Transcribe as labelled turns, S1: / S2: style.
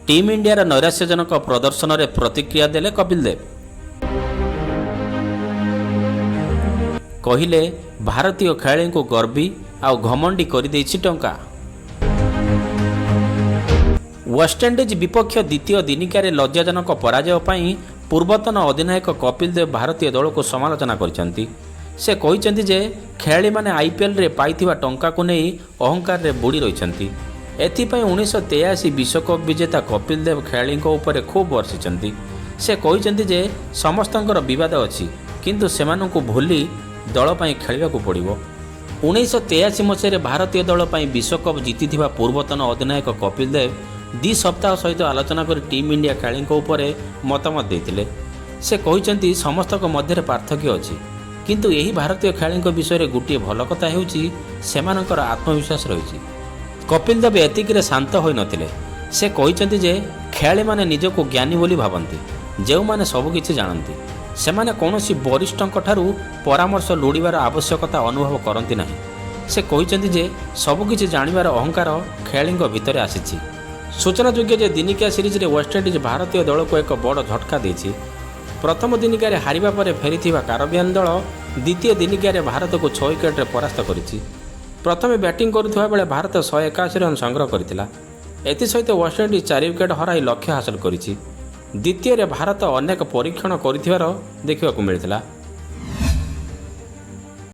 S1: Team ଇଣ୍ଡିଆର ନୈରାଶ୍ୟଜନକ ପ୍ରଦର୍ଶନରେ ପ୍ରତିକ୍ରିୟା ଦେଲେ କପିଲ ଦେବ। କହିଲେ, ଭାରତୀୟ ଖେଳାଳିଙ୍କୁ ଗର୍ବୀ ଆଉ ଘମଣ୍ଡି କରିଦେଇଛି ଟଙ୍କା। ୱେଷ୍ଟଇଣ୍ଡିଜ୍ ବିପକ୍ଷ ଦ୍ୱିତୀୟ ଦିନିକିଆରେ ଲଜ୍ଜାଜନକ ପରାଜୟ ପାଇଁ ପୂର୍ବତନ ଅଧିନାୟକ କପିଲ ଦେବ ଭାରତୀୟ ଦଳକୁ ସମାଲୋଚନା କରିଛନ୍ତି। ସେ କହିଛନ୍ତି ଯେ ଖେଳାଳିମାନେ ଆଇପିଏଲରେ ପାଇଥିବା ଟଙ୍କାକୁ ନେଇ ଅହଙ୍କାରରେ ବୁଡ଼ି ରହିଛନ୍ତି। ଏଥିପାଇଁ 1983 ବିଶ୍ୱକପ୍ ବିଜେତା କପିଲ ଦେବ ଖେଳାଳିଙ୍କ ଉପରେ ଖୁବ୍ ବର୍ଷିଛନ୍ତି। ସେ କହିଛନ୍ତି ଯେ ସମସ୍ତଙ୍କର ବିବାଦ ଅଛି, କିନ୍ତୁ ସେମାନଙ୍କୁ ଭୁଲି ଦଳ ପାଇଁ ଖେଳିବାକୁ ପଡ଼ିବ। 1983 ମସିହାରେ ଭାରତୀୟ ଦଳ ପାଇଁ ବିଶ୍ୱକପ୍ ଜିତିଥିବା ପୂର୍ବତନ ଅଧିନାୟକ କପିଲ ଦେବ ଦି ସପ୍ତାହ ସହିତ ଆଲୋଚନା କରି ଟିମ୍ ଇଣ୍ଡିଆ ଖେଳାଳିଙ୍କ ଉପରେ ମତାମତ ଦେଇଥିଲେ। ସେ କହିଛନ୍ତି, ସମସ୍ତଙ୍କ ମଧ୍ୟରେ ପାର୍ଥକ୍ୟ ଅଛି, କିନ୍ତୁ ଏହି ଭାରତୀୟ ଖେଳାଳିଙ୍କ ବିଷୟରେ ଗୋଟିଏ ଭଲ କଥା ହେଉଛି ସେମାନଙ୍କର ଆତ୍ମବିଶ୍ୱାସ ରହିଛି। କପିଲ ଦେବ ଏତିକିରେ ଶାନ୍ତ ହୋଇନଥିଲେ। ସେ କହିଛନ୍ତି ଯେ ଖେଳାଳିମାନେ ନିଜକୁ ଜ୍ଞାନୀ ବୋଲି ଭାବନ୍ତି, ଯେଉଁମାନେ ସବୁକିଛି ଜାଣନ୍ତି। ସେମାନେ କୌଣସି ବରିଷ୍ଠଙ୍କଠାରୁ ପରାମର୍ଶ ଲୋଡ଼ିବାର ଆବଶ୍ୟକତା ଅନୁଭବ କରନ୍ତି ନାହିଁ। ସେ କହିଛନ୍ତି ଯେ ସବୁକିଛି ଜାଣିବାର ଅହଙ୍କାର ଖେଳାଳିଙ୍କ ଭିତରେ ଆସିଛି। ସୂଚନାଯୋଗ୍ୟ ଯେ ଦିନିକିଆ ସିରିଜରେ ୱେଷ୍ଟଇଣ୍ଡିଜ୍ ଭାରତୀୟ ଦଳକୁ ଏକ ବଡ଼ ଝଟକା ଦେଇଛି। ପ୍ରଥମ ଦିନିକିଆରେ ହାରିବା ପରେ ଫେରିଥିବା କାରବିଆନ ଦଳ ଦ୍ୱିତୀୟ ଦିନିକିଆରେ ଭାରତକୁ 6 ୱିକେଟରେ ପରାସ୍ତ କରିଛି। ପ୍ରଥମେ ବ୍ୟାଟିଂ କରୁଥିବା ବେଳେ ଭାରତ 181 ରନ୍ ସଂଗ୍ରହ କରିଥିଲା। ଏଥିସହିତ ୱେଷ୍ଟଇଣ୍ଡିଜ୍ 4 ୱିକେଟ୍ ହରାଇ ଲକ୍ଷ୍ୟ ହାସଲ କରିଛି। ଦ୍ୱିତୀୟରେ ଭାରତ ଅନେକ ପରୀକ୍ଷଣ କରିଥିବାର ଦେଖିବାକୁ ମିଳିଥିଲା।